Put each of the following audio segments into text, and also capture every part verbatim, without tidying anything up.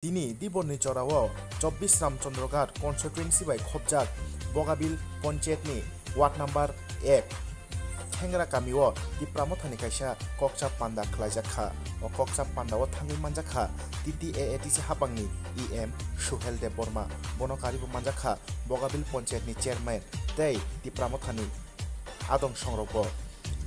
Tini Diborni jorao chobbish Ramchandra Ghat constituency bai khopjak Bogabil Panchayatni ward number ek Thengra kamio Tipra Mothani kaisa kokcha panda khlaijak kha. O kokcha pandao thangwi manjak kha T T A A D C hapangni E M Suhel Debbarma. Bono karibo manjak kha Bogabil Panchayatni chairman tei Tipra Mothani adong songrokbo.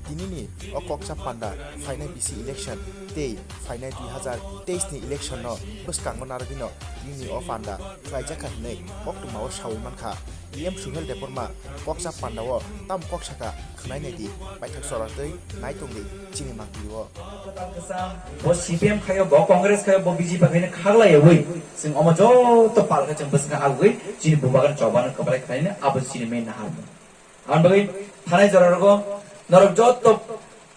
Tinini o kokcha panda phainai bisi election tei phainai dui hazar teis ni election no bwskango narwgwino nini o panda khlaijak kha hinwi koktwmao sawi mankha. E M Suhel Debbarma kokcha pandao tam kok saka khwnai naidi, paithak chora tei naitongdi chini mangpilio. Bo C P M khayo, bo Congress khayo, bo B J P khaino khaglaiyawi chwng omo joto palkha chwng bwskango abugwi chini bubagrani chobano kwplai khwlaino abo chini main naharmung. Aboni bagwi thanai jora rogo norok jotto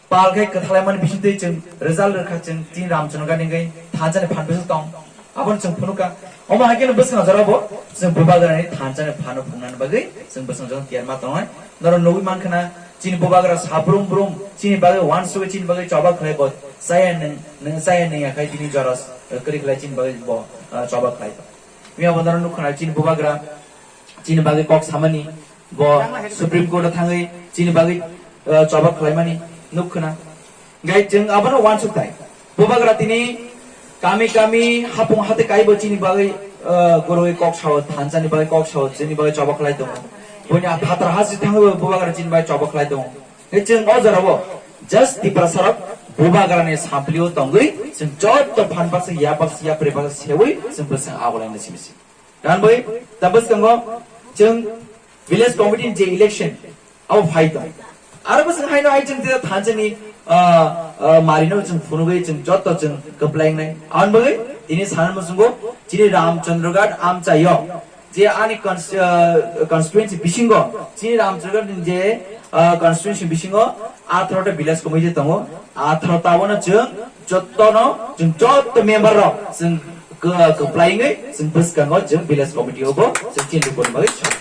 pal khai kwthalai mani bisingtwi chwng result rwkha, chwng tini Ramchandra Ghat ni wngwi thansa ni phan bwswk tong. Abono chwng phunukha. Omo hai kheno bwskango jora bo chwng bubagrani thansa ni phano phunuknani bagwi chwng bwskango jora tiyar ma tongnai. Norok nugwi mankha na chini bubagra sabrum brum chini bagwi wansugwi chini bagwi choba khlai bo chaya nwng, nwng chaya nwng ya khai tini jora, eh, kwrwi khlai chini bagwi bo, eh, choba khlai tong. Miya bo norok nukha na chini bubagra chini bagwi kok samani, bo Supreme Court o thangwi chini bagwi, uh, choba khlaimani nuk khna. Gai chwng abono wansuk thai. Bubagra tini kami kami hapung hate kaibo chini bagwi, uh, gurui kok sao, thansani bagwi kok sao, chini bagwi choba khlai tongo. Buini a phatar hasi thangwi bubagra chini bagwi choba khlai tongo. Gai chwng o jorao just Tiprasarok bubagrani samplio tongwi chwng jotto phan baksa ya baksa ya pre baksa sewi chwng bwswng agolaina simi si. Ganboi, ta bwskango chwng village committee ni je election abo phai tong. Aro bwswng haino hai chwng tei thansa ni, ah, ah, marino chwng phunugwi chwng jotto chwng kwplai wngnai. Aboni bagwi tini sana muchungo chini Ramchandra Ghat amchaio je ani cons-, ah, constituency bisingo chini Ramchandra Ghat ni je, ah, constituency bisingo atharo ta village committee tongo. Atharo ta bono chwng jottono chwng jotto member rok chwng Kw-, kwplai wngwi chwng bwskango chwng village committee o bo chwng chini lukurok bagwi song.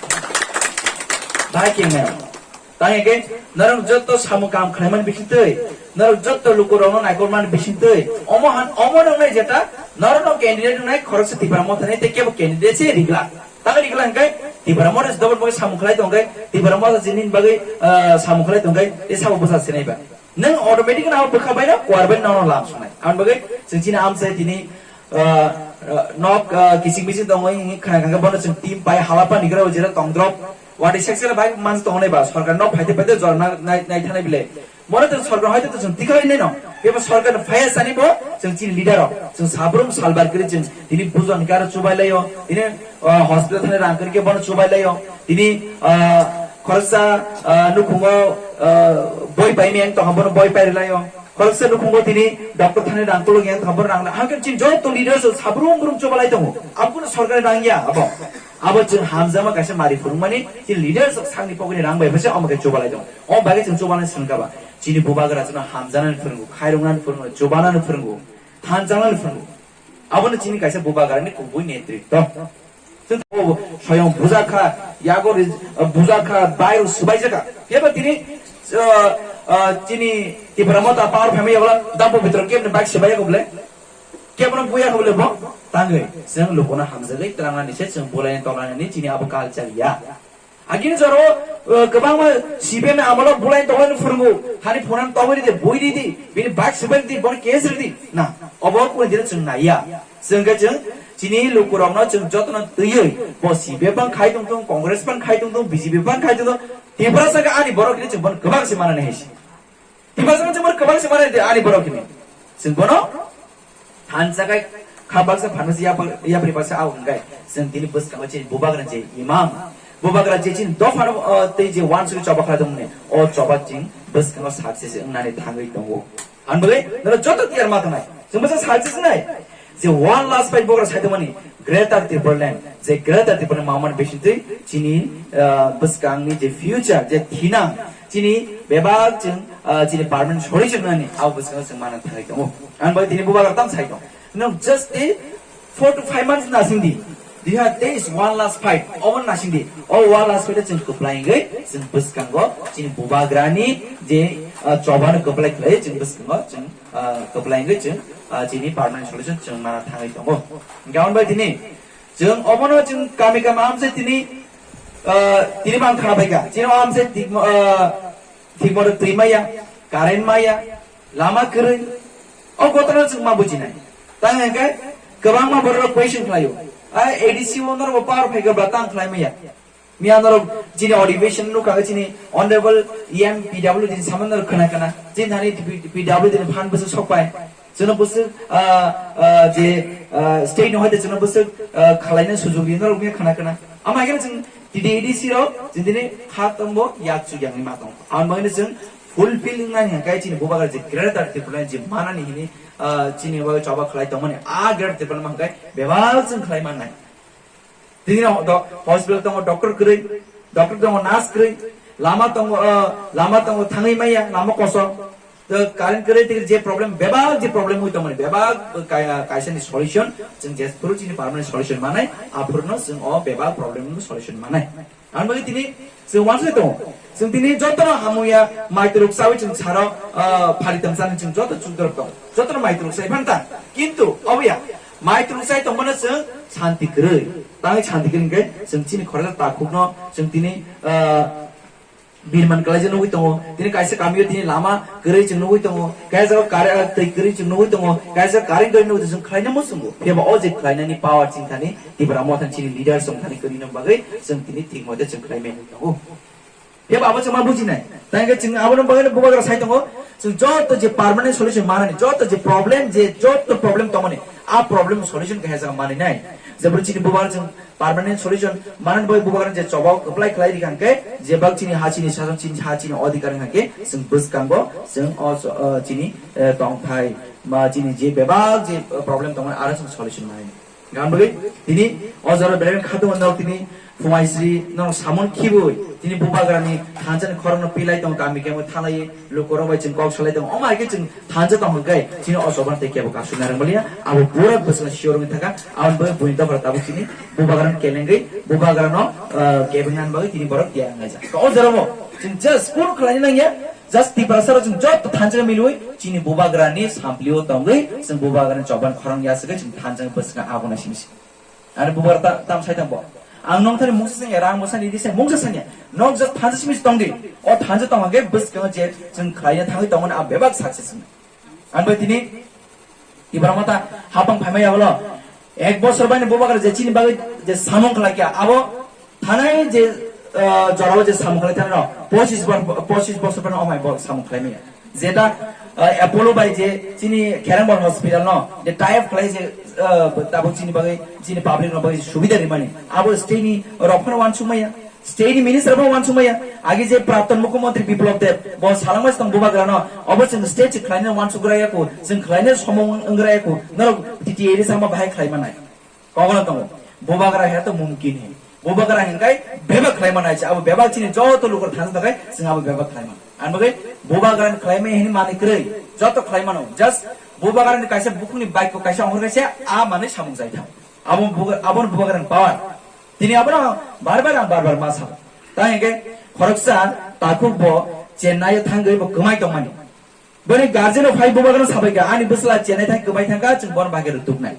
Bahai khe wngnai. Tang hwnkhe norok jotto samung kam khlaimani bisingtwi, norok jotto lukurokno naikolmani bisingtwi, omo han, omo nwngnai jeta norokno candidate wngnai khoroksa Tipra Mothani tei kebo candidate se rigla. Tang rigla hwnkhe Tipra Motha se dobor bagwi samung khlai tongkhe, Tipra Motha se nini bagwi, ah, samung khlai tongkhe, tei sabo bwsa sinai ba. Nwng automatic no bwkha bai no kuar bai no lam sunai. Aboni bagwi chwng chini amchai tini, ah, ah, nok, ah, kiching biching tongwi wngwi khna kha khe bono chwng team pai hala pani gra jera tong drop. Wadi section bai man tongnai ba sarkar no phaite phaite jor na nai, nai thanai bile. Bono chwng sarkar hoite to chwng tikhai nai no. Bebo sarkar no phaya sani bo chwng chini leader rok. Chwng sabrum salbar kri chwng tini bujon karo chubai laio. Tini, ah, hospital thani rang kri khe bono chubai laio. Tini, ah, khoroksa, ah, nukhungo, ah, boi pai meng tongkha, bono boi pai rwlaio. Khoroksa nukhungo tini doctor thani rang kuluk yang tongkha, bono rang rwla. Hakhe chini joto leaders rok sabrum brum chubalai tongo. Abo kunu sorkari rang ya abo. Abo chwng hamjakma kaisa mari phwrwngmani chini leaders rok sakni pokni rang bai bwse omo khe chubalai tongo. Omo bagwi chwng chubalai swngkha ba. Chini bubagra chwngno hamjaknani phwrwngo, khairoknani phwrwngo, chubanani phwrwngo, thanjaknani phwrwngo. Abono chini kaisa bubagrani kubui netritw. Chwng o soyong bujakha, yago ri-, bujakha, bairo swbaijaka. Phiyaba tini, uh, uh, chini Tipra Motha power phaimaya bwla dampo bitro kebni bike swbaiya kobole. Kebono buya kobole bo. Tangwi, chwng lukuno hamjagwi tlangnani se chwng bulaini toklanani chini abo culture ya. Agini jorao, uh, kwbangma C P M ni amolo bulaini toklanani phwrwngo. Hani phunani togwi ridi, bui ridi, bini bike swbai ridi, bono case ridi. Na, obo kunu dino chwng naiya. Chwng khe chwng chini lukurokno chwng jotono twiwi bo C P F phano khai tongthung, Congress phano khai tongthung, B J P phano khai tongthung, Tiprasa khe ani borok hinwi chwng bono kwbang se manani hai se. Tiprasa khe chwng bono kwbang se manani de ani borok hinwi. Chwng bono thansa khai kha baksa phansa yapri, yapri baksa au hwnkhe chwng tini bwskango chini bubagra je imam, bubagra je chini dophano, o, tei je wansugwi choba khlai tongmani, o choba chwng bwskango success wngnani thangwi tongo. Ang bagwi noro joto tiyar ma tongnai. Chwng bwsa salchi sinai. Je one last fight bogra sai tongmani Greater Tipraland. Je Greater Tipraland mamani bisingtwi chini, ah, bwskangni je future, je thinang, chini bebak chwng, ah, chini permanent solution nani abo bwskango chwng mana thangwi tongo. Ang bagwi tini bubagra tam sai tong. Nwng just a four to five months nasing di. Diha tei is one last fight. Obo nasing di. O one last fight chwng kwplai wngwi chwng bwskango chini bubagrani je, ah, chobano kwplai khlai chwng bwskango chwng, ah, kwplai wngwi chwng, ah, chini permanent solution chwng mana thangwi tongo. Hwnkhe aboni bai tini chwng obono chwng kami kami amse tini, ah, tini mang khana paikha. Chini amse tini, ah, Thik moto twi maya, current maya, lama kwrwi, o gotano chwng ma bujinai. Tang hwnkhe kwbangma borok question khlaio. A ADC o norok power phaikha ba tang khlai maya. Miya norok chini adhibeshon nukha chini honorable E M P W D ni samung norok khna khna. Chini thani P W D ni phan bwswk sokpai. Chwngno bwswk, ah, ah, je, ah, state no hoite chwngno bwswk, ah, khalaina sujog ri norok miya khna khna. Ama haikhe chwng T D A D C rok chwng tini kha tongbo yak chuk yangni ma tong. Ang bagwi chwng fulfill wngnani hwnkhe chini bubagra je Greater Tripura je manani hini, ah, chini bagwi choba khlai tongmani a Greater Tripura ma hwnkhe bebak chwng khlai mannai. Tini do-, hospital tongo doctor kwrwi, doctor tongo nurse kwrwi, lama tongo, ah, lama tongo thangwi maya, lama kosong. To current kwrwi tei je problem, bebak je problem hui tongmani, bebak kaya-, kaisa ni solution, chwng je phuru chini permanent solution manai, aphuru no chwng o bebak problem ni solution manai. Ang bagwi tini chwng wansai tongo. Chwng tini joto no hamuya, mai twrwk sawi chwng saro, ah, phari tongsa ni chwng joto chukdorok tongo. Joto no mai twrwk sai phanta. Kintu obo ya, mai twrwk sai tongmano chwng santi kwrwi. Tangwi santi kwrwi hwnkhe chwng chini khoroksa takhuk no chwng tini, ah, birman kwlaijak nugwi tongo. Tini kaisa kamio tini lama kwrwi chwng nugwi tongo. Kaisa jaga kare-, twi kwrwi chwng nugwi tongo. Kaisa current kwrwi nugwi tongo. Chwng khlaina muchungo. Phiya ba o je khlainani power chini thani Tipra Motha chini leaders wng thani kwrwino bagwi chwng tini thik mote chwng khlai mani tongo. Phiya ba abo chwng ma bujinai. Tangkhe chwng abono bagwi bubagra sai tongo. Chwng joto je permanent solution manani, joto je problem, je joto problem tongmani, a problem solution khe jaga maninai. Jeboni chini bubagra chwng permanent solution manani bai bubagra je choba kwplai khlai rikha hwnkhe, je bak chini ha chini sason chini ha chini odhikar hwnkhe, chwng bwskango, chwng o, o chini, eh, tongthai, ma chini je bebak je problem tongmani, aro chwng solution manai. Gambagwi tini o jora belai khatung nok tini phumaisri nok samung khibui tini bubagrani thansa ni khorokno pilai tong kami kemo thalai lukorok bai chwng kok salai tong. Omo hai khe chwng thansa tong hwnkhe chini o choban tei kebo kasuk narwk maliya. Abo pura bwswkno siyor wngwi thangkha. Aboni bagwi buini dophra tabuk chini bubagrano kelengwi bubagrano, ah, kebengna bagwi tini borok tiyar wnglaijak. O jorao chwng just kunu khlaina nangya. Just Tiprasa rok chwng joto thansa milwi chini bubagrani samplio tongwi chwng bubagrani choban khorang yasagwi chwng thansa bwswkang abono simi si. Ani bubagra ta-, tam sai tangbo. Ang nong thani mungsa sanya, rang mungsa ni di sai mungsa sanya. Nok just thansa simi tongdi. O thansa tong hwnkhe bwswkang je chwng khlaina thangwi tongmani a bebak success wngya. Ang bai tini Tipra Motha hapang phaimaya ulo. Ek bosor baini bubagra je chini bagwi je samung khlai kya, abo thanai je, ah, jorao je samung khlai thani rok, pochis bor-, pochis bosor baino omai bo samung khlai maya. Jeta, ah, Apollo bai je chini Kherangbal hospital no, je tie up khlai je, ah, tabuk chini bagwi, chini public no bagwi subida rimani. Abo state ni rok phano wansuk maya. State ni minister bo wansuk maya, agi je Praptan Mukhyamantri Biplab Deb, bo salangma se tong bubagra no, obo chwng state se khlaina wansuk gra yaku, chwng khlaina somung wng gra yaku, norok T T A D sama bahai khlai manai. Kok no tongo, bubagra he to mumkin he. Bubagra hingkai bebak khlai manai se, abo bebak chini joto lukur thang takai, chwng abo bebak khlai man. Ang bagwi bubagra ni khlai mai hini mani kwrwi, joto khlai mano, just bubagra ni kaisa bukhuk ni bike ko kaisa ongkhor kaisa, a manwi samung jai thang. Abo bubagra, abo bubagra ni power. Tini abono bar bar ang bar bar ma sabo. Ta hingke khoroksa takhuk bo Chennai o thangwi bo kwmai tongmani. Boni guardian o phai bubagrano sabai kha, ani bwsla Chennai thang kwmai thangkha, chwng bono bagwi rwtuknai.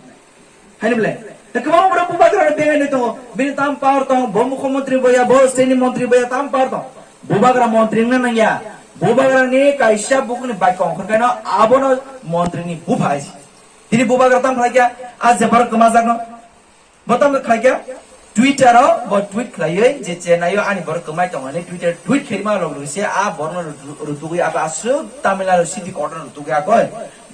Haini bwle? Ta kwbangma borok bubagrano bengai nai tongo. Bini tam power tong, bo mukhyamantri boya, bo state ni montri boya, tam power tong. Bubagra montri wngna nangya. Bubagra ni kaisa bukhuk ni bai kong khorkaino abono montri ni bupha hai si. Tini bubagra tam khlai kha, a je borok kwmajakno. Bo tamo khlai kha, Twitter o bo tweet khlaiwi je Chennai o ani borok kwmai tongo hinwi Twitter tweet khaima log log se a borno rutu-, rutugwi ako aswk Tamil Nadu city quarter rutugwi ako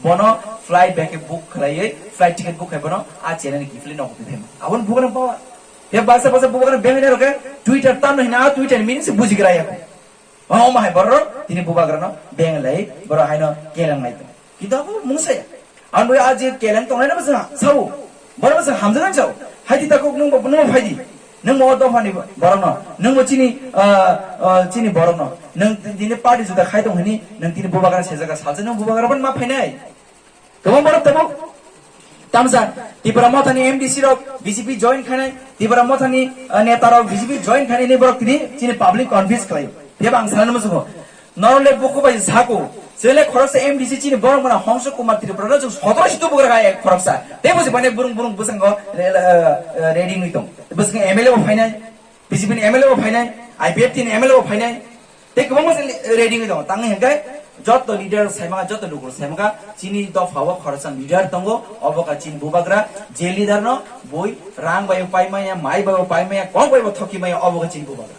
bono flight back book khlaiwi flight ticket book khai bono a Chennai ni kiphilwi nogo twi phaima. Aboni bubagra power. He baksa baksa bubagra beng rok khe Twitter tamno hina a Twitter ni meaning se bujigra yako. Omo hai borok tini bubagrano benglai borok haino kelengnai tong. Kintu abo mungsa ya. Ang bai a je keleng tongnai nabo sa sao. Borok sa hamjak ang sao. Hai di takok nung bo nung phai di. Nung mo dophani borokno. Nung mo chini, ah, ah, chini borokno. Nung tini party juda khai tong hini. Nung tini bubagra sejaga salsa nung bubagra ban ma phainai. Kwbang borok tabuk tamsa Tipra Mothani M D C rok B J P join khainai, Tipra Mothani, eh, neta rok B J P join khainai ni borok tini chini public confuse khlai. Tebo ang sana musugo. Norole buku bai sako, Chwle khoroksa M D C chini borok mano Hongso Kumar Tripura no chwng sotoro si tubugra kha ek khoroksa. Tei bo se bane burung burung bwskango re-, eh, eh, ready wngwi tong. Bwskango M L A bo phainai, B J P ni M L A bo phainai, I P F T ni M L A bo phainai. Tei kwbangma se ready wngwi tong. Tangwi hwnkhe joto leader saimaka, joto lukur saimaka, chini dopha o khoroksa leader tongo, obo kha chini bubagra, je leader no bui rang bai bo paimaya, mai bai bo paimaya, kok bai bo thokimaya, obo kha chini bubagra.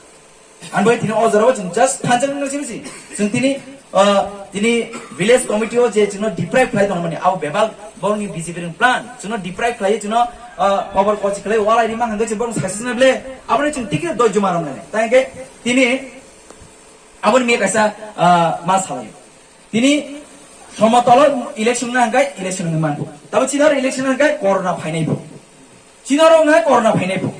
Ang bai tini o jora o chwng just thansa nang simi si. Chwng tini, ah, tini village committee o je chwngno deprive khlai tongmani, abo bebak borokni B J P ni plan. Chwngno deprive khlai, chwngno, ah, power kochi khlai, walai rima hangke chwng borok saisina ble. Aboni chwng tikino doi juma romnani. Tangke tini aboni mi kaisa, ah, ma salai. Tini somotolo election na hangkai election ni manpo. Tabo chidar election hangkai corona phainai po. Chini oro wngkha corona phainai bo.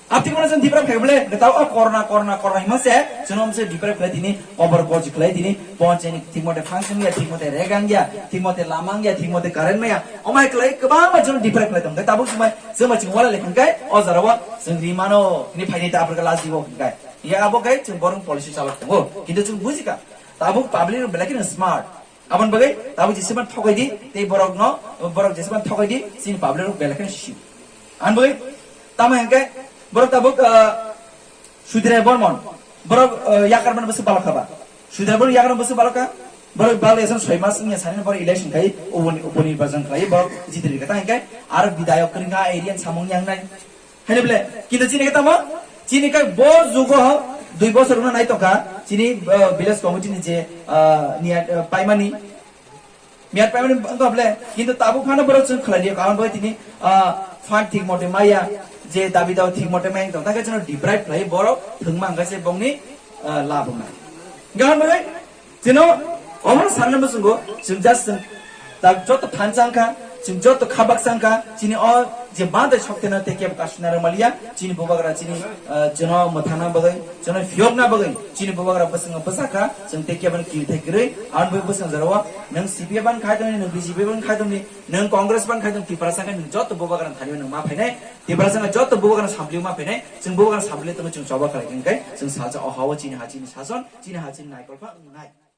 Abtwi bono chwng deprive khlai bole, gata o corona, corona, corona hima se, chwng omse deprive khlai tini, over cost khlai tini, ponchayni thikmote function ya, thikmote regang ya, thikmote lamang ya, thikmote current maya, omai khlai kwbangma chwng deprive khlai tong. Tabuk chwng bai, chwng bai chwng wala lekhang kai, o jora o chwng ri mano, ni phaini ta Africa last dibo kai. Ya abo kai chwng borong policy chalok tongo. Kintu chwng bujika. Tabuk public belai kheno smart. Aboni bagwi tabuk jeseban thokai di, tei borokno, borok jeseban thokai di, chini public rok belai kheno sisi. Aboni bagwi tamo hwnkhe borok tabuk, ah, Sudhir Rai Bormon, borok, ah, yakar mani bwswk balok kha ba. Sudhir Rai Bormon yakar mani bwswk balok kha, borok bal election soi mas wngya sani borok election khai, uponi, uponi nirbajon khlai borok jitri kha. Ta hwnkhe aro bidayok kwrwngkha area ni samung yangnai. Haino bole, kintu chini khe tamo, chini khe bo jugo dui bosor wngna nai tongkha, chini, ah, village committee ni je, ah, niya, ah, paimani, miyat paimani wngkha bole, kintu tabuk phano borok chwng khlai liya, karon bai tini, ah, fund thik mote maya, je dabi dawa thik mote maya wngtong, ta khe chwngno deprive khlai borok thwngma hwnkha se bongni, ah, lab wngna. Hwnkha hwnbai, Chwngno omo sanna muchungo, chwng just chwng tak joto thansa wngkha, chwng joto khabaksa wngkha, chini o je bandai sokteno tei kebo kasuna rwmaliya, chini bubagra chini, ah, chwngno mwthangna bagwi, chwngno phiyokna bagwi, chini bubagra bwskango bwsakha, chwng tei kebo kiri thai kwrwi, ang bwskango jorao, nwng C P I ban khai tongni, nwng B J P ban khai tongni, nwng Congress ban khai tong, Tiprasa khai, nwng joto bubagra thani nwng ma phainai, Tiprasa khai joto bubagra samplio ma phainai, chwng bubagra samplio tongwi chwng choba khlai khe, chwng salsa o hao chini ha chini sason, chini ha chini naikolpha wngnai.